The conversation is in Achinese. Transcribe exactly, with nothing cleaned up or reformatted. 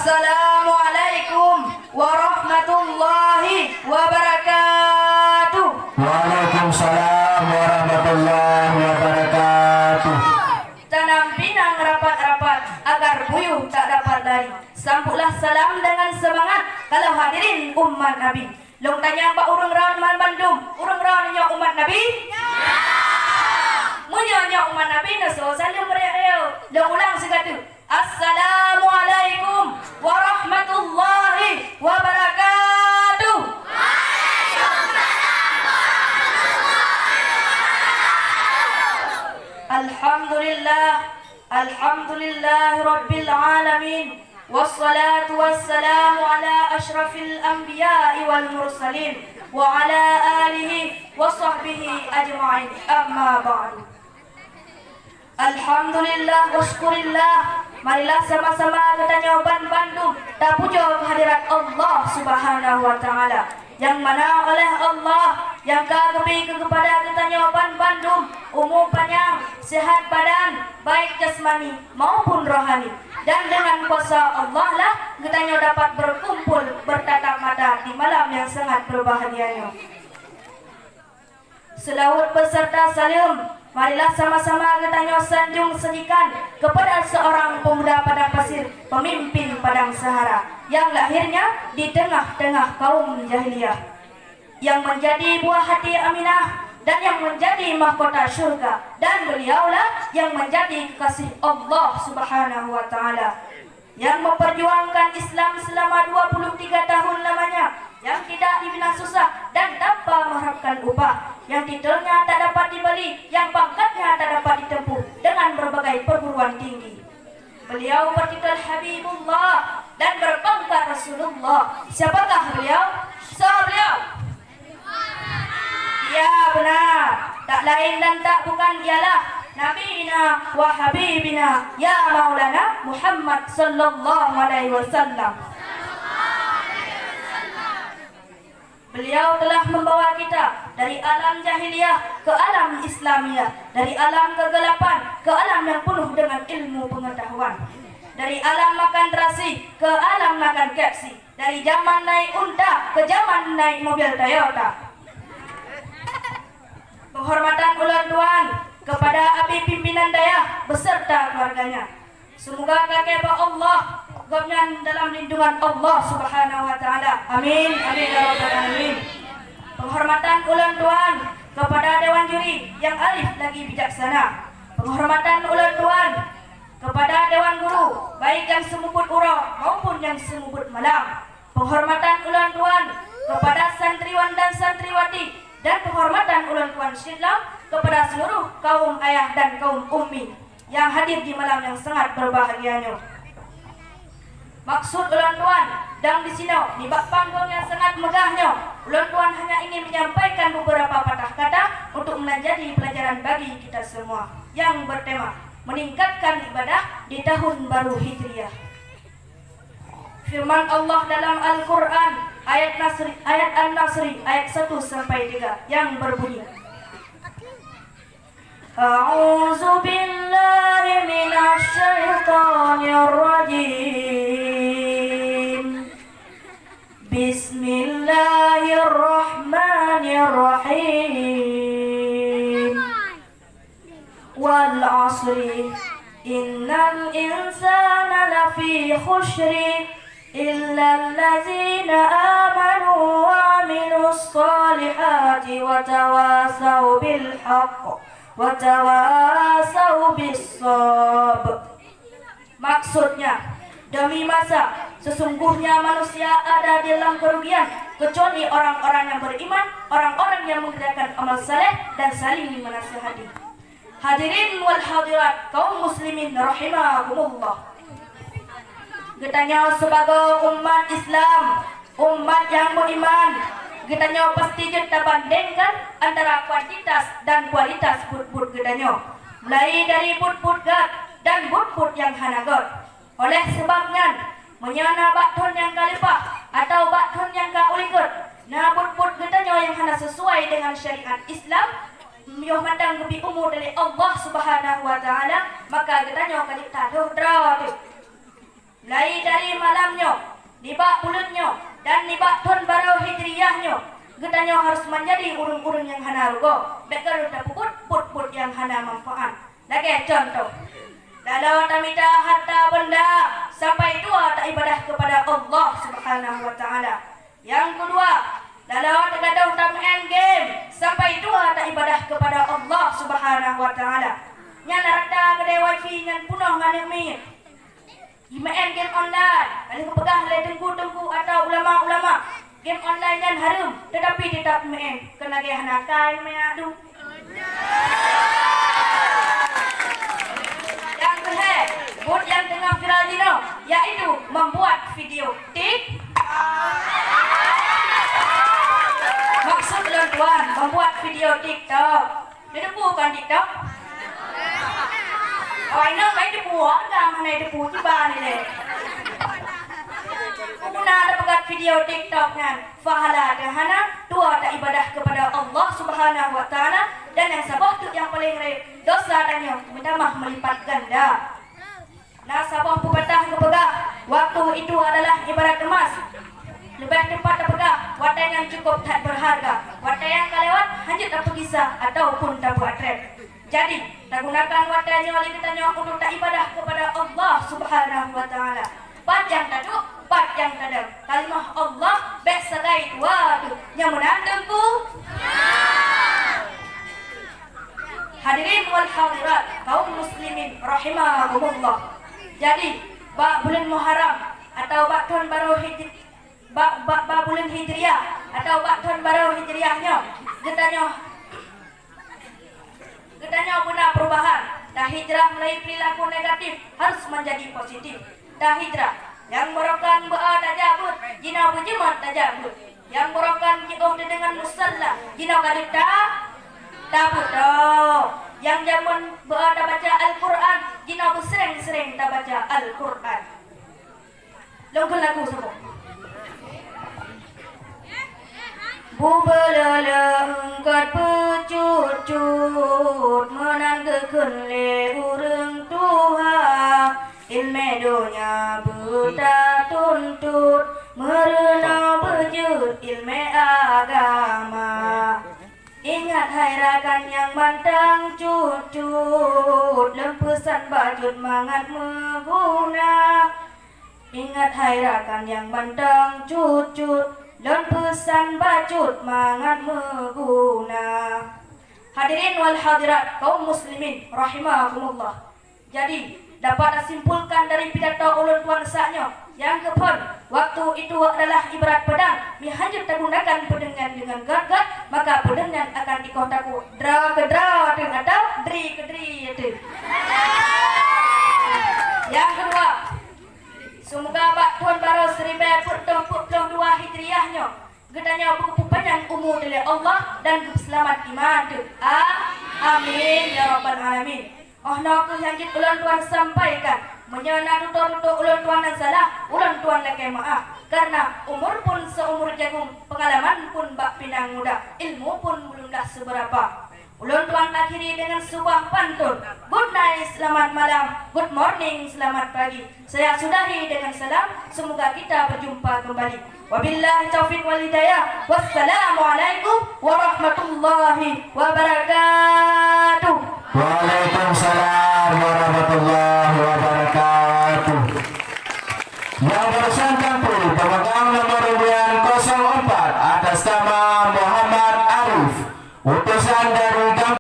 Assalamualaikum warahmatullahi wabarakatuh. Waalaikumsalam warahmatullahi wabarakatuh. Tanam pinang rapat-rapat, agar buyuh tak dapat lari. Sambutlah salam dengan semangat, kalau hadirin umat Nabi. Lôn tanyong bak ureuëng droeneuh banmandum, ureuëng droeneuh nyoe umat Nabi? Meunyoe nyoe umat Nabi, neusoe saleuem rayek-rayek. Lôn ulang sigoe teuk. Assalamualaikum warahmatullahi wabarakatuh. Alhamdulillah, alhamdulillah rabbil alamin. Wassalatu wassalamu ala asyrafil anbiya'i wal mursalin, wa ala alihi wa sahbihi ajma'in. Amma ba'du. Alhamdulillah wa syukurillah. Marilah sama-sama geutanyoe banmandum tapujoe keuhadirat Allah Subhanahu wa Ta'ala, nyang mana oleh Allah nyang ka geubri keu keupada geutanyoe banmandum umu panyang, sihat badan, baik jasmani maupun rohani. Dan dengan kuasa Allah lah geutanyoe dapat berkumpul bertatap mata di malam yang sangat berbahagia nyoe. Seulaweuet beserta saleuem, marilah sama-sama geutanyoe sanjong sajikan kepada seorang pemuda Padang Pasir, pemimpin Padang Sahara, yang lahirnya di tengah-tengah kaum jahiliyah, yang menjadi buah hati Aminah dan yang menjadi mahkota syurga, dan beliaulah yang menjadi kekasih Allah Subhanahu wa Ta'ala, yang memperjuangkan Islam selama dua puluh tiga tahun lamanya, yang tidak dibilang susah dan tanpa mengharapkan upah, yang titulnya tak dapat dibeli, yang pangkatnya tak dapat ditempuh dengan berbagai perguruan tinggi. Beliau bertitul Habibullah dan berpangkat Rasulullah. Siapakah beliau? Soe beliau? Ya, benar. Tak lain dan tak bukan ialah Nabina wa Habibina, ya Maulana Muhammad sallallahu alaihi wasallam. Beliau telah membawa kita dari alam jahiliyah ke alam Islamiyah, dari alam kegelapan ke alam yang penuh dengan ilmu pengetahuan, dari alam makan terasi ke alam makan kepsi, dari zaman naik unta ke zaman naik mobil Toyota. Penghormatan ulôn tuan kepada Abi Pimpinan Dayah beserta keluarganya. Semoga kakée bak Allah, gobnyan dalam lindungan Allah Subhanahu wa Ta'ala. Amin, amin ya rabbal alamin. Penghormatan ulôn tuan kepada dewan juri yang arif lagi bijaksana. Penghormatan ulôn tuan kepada dewan guru, baik yang seumeubeuet uroe maupun yang seumeubeuet malam. Penghormatan ulôn tuan kepada santriwan dan santriwati, dan penghormatan ulôn tuan syedara kepada seluruh kaum ayah dan kaum ummi yang hadir di malam yang sangat berbahagia nyoe. Maksud ulôn tuan dan di sinoe, nibak panggong yang sangat megah nyoe, ulôn tuan hanya ingin menyampaikan beberapa patah kata untuk menjadi pelajaran bagi kita semua, yang bertema meningkatkan ibadah di tahun baru Hijriah. Firman Allah dalam Al-Quran, ayat Nasri, ayat An-Nasri, ayat satu sampai tiga, yang berbunyi, A'udzu billahi minasy syaithanir rajim. Bismillahirrahmanirrahim. Wal 'asri, innal insana lafi khusri, illal ladzina amanu wa 'amilus shalihati wa tawasau bil haqq wa tawasau bis sabr. Maksudnya, demi masa, sesungguhnya manusia ada di dalam kerugian, kecuali orang-orang yang beriman, orang-orang yang mengerjakan amal saleh, dan saling menasihati. Hadirin wal hadirat, kaum muslimin rahimakumullah. Geutanyoe sibagoe umat Islam, umat nyang beriman, geutanyoe pasti jeuet tabandingkan antara kuantitas dan kualitas buet-buet geutanyoe. Mulai dari buet-buet gét dan buet-buet nyang hana gét. Oleh sabab nyan, meunyoe na bak thon nyang ka leupah atawa bak thon nyang ka u likot, na buet-buet geutanyoe nyang hana sesuai dengan syariat Islam, yoh mantong geubri umu dari Allah Subhanahu wa Ta'ala, maka geutanyoe ka jeuet tadoh droe teuh. Mulai dari malam nyoe, nibak buleuen nyoe, dan nibak thon barô Hijriah nyoe, geutanyoe harôh manjadi ureuëng-ureuëng nyang hana rugoe, bék galak tapeubuet buet-buet nyang hana manfaat. Lagée cuntoh, laloe tamita hareuta beunda sampai dua taibadah keupada Allah Subhanahu wa Taala. Nyang keudua, laloe teugadôh tameu'en game sampai dua taibadah keupada Allah Subhanahu wa Taala. Nyan hareuta keudée wifi nyan peunoh ngon aneuk miet. Jimeu'en game online, ka lheueh geupeugah lé teungku-teungku atawa ulama-ulama, game online nyan hareuem, teutapi teutap meu'en, keureuna gét hana kai meu'en adu. Nyang keuhai, buet nyang teungoh viral jinoe, yaitu membuat video tik. Maksud lôn tuan, membuat video TikTok. Neuteupeue kon TikTok? Awai nyoe ka teupeu, agam hana teupeu, kiban ilée. Guna tapeugah video TikTok nyan, pahala teuh hana, dua taibadah keupada Allah Subhanahu wa Taala, dan nyang saboh teuk nyang paleng rayeuk, dosa tanyoe meutamah meulipat ganda. Na saboh pepatah geupeugah, waktu itu adalah ibarat emas. Leubeh teumpat tapeugah, watée nyan cukôp that beurharga. Watée nyang ka lewat, hanjeuet tapeugisa ataupun tapeuatreb. Jadi, tagunakan watée nyoe lé geutanyoe untuk taibadah keupada Allah Subhanahu wa Taala. Pat nyang taduek, pat nyang tadong, kalimah Allah bék sagai dua teuk. Nyang meunan teungku? Hadirin wal hadirat, kaum muslimin rahimakumullah. Jadi, bak buleuen Muharram atawa bak thon barô Hij-, bak, bak, bak buleuen Hijriah atawa bak thon barô Hijriah nyoe, geutanyoe, geutanyoe beuna perubahan. Tahijrah mulai perilaku negatif harus menjadi positif. Tahijrah. Nyang baroekon beu-o tajak beuet, jinoe beujeumat tajak beuet. Nyang baroekon jiôh teudeungon musalla, jinoe ka deuek ta-, tabeuet. Nyang jameun beu-o tabaca Al-Qur'an, jinoe beuseuréng-seuréng tabaca Al-Qur'an. Lôn kheun lagu saboh. Bubeuleuleung eungkôt peucut-cut, meunan geukheun lé ureuëng tuha. Iéleumé donya beutateuntut, meurunoe beujeuet iéleumé agama. Ingat hai rakan nyang mantong cut-cut, lôn peusan bacut mangat meuguna. Ingat hai rakan nyang mantong cut-cut, lôn peusan bacut mangat meuguna. Hadirin wal hadirat, kaum muslimin rahimakumullah. Jadi, dapat tasimpulkan dari pidato ulôn tuan saat nyoe, nyang keuphon, waktu itu adalah ibarat pedang, meuhanjeuet tagunakan pedang nyan deungon gét-gét, maka pedang nyan akan ikoh takue droe keudroe teuh atau dri keudri teuh. Nyang keudua, semoga bak thon barô siribée peuet reutôh peuet ploh dua Hijriah nyoe, geutanyoe geupeupanyang umu dilée Allah dan geupeuseulamat iman teuh. A-, amin ya rabbal alamin. Óh noe kheueh nyang jeuet ulôn tuan sampaikan. Meunyoe na tutoe-tutoe ulôn tuan nyang salah, ulôn tuan lakée meuáh. Karena umur pun seumur jagung, pengalaman pun bak pinang muda, ilmu pun belumlah seberapa. Ulôn tuan akhiri dengan sebuah pantun. Good night, selamat malam. Good morning, selamat pagi. Saya sudahi dengan salam, semoga kita berjumpa kembali. Wabillahi taufiq wal hidayah. Wassalamualaikum warahmatullahi wabarakatuh. Waalaikumsalam warahmatullahi wabarakatuh. Yang bersangkutan pemegang nomor undian kosong empat atas nama Muhammad Arif, utusan dari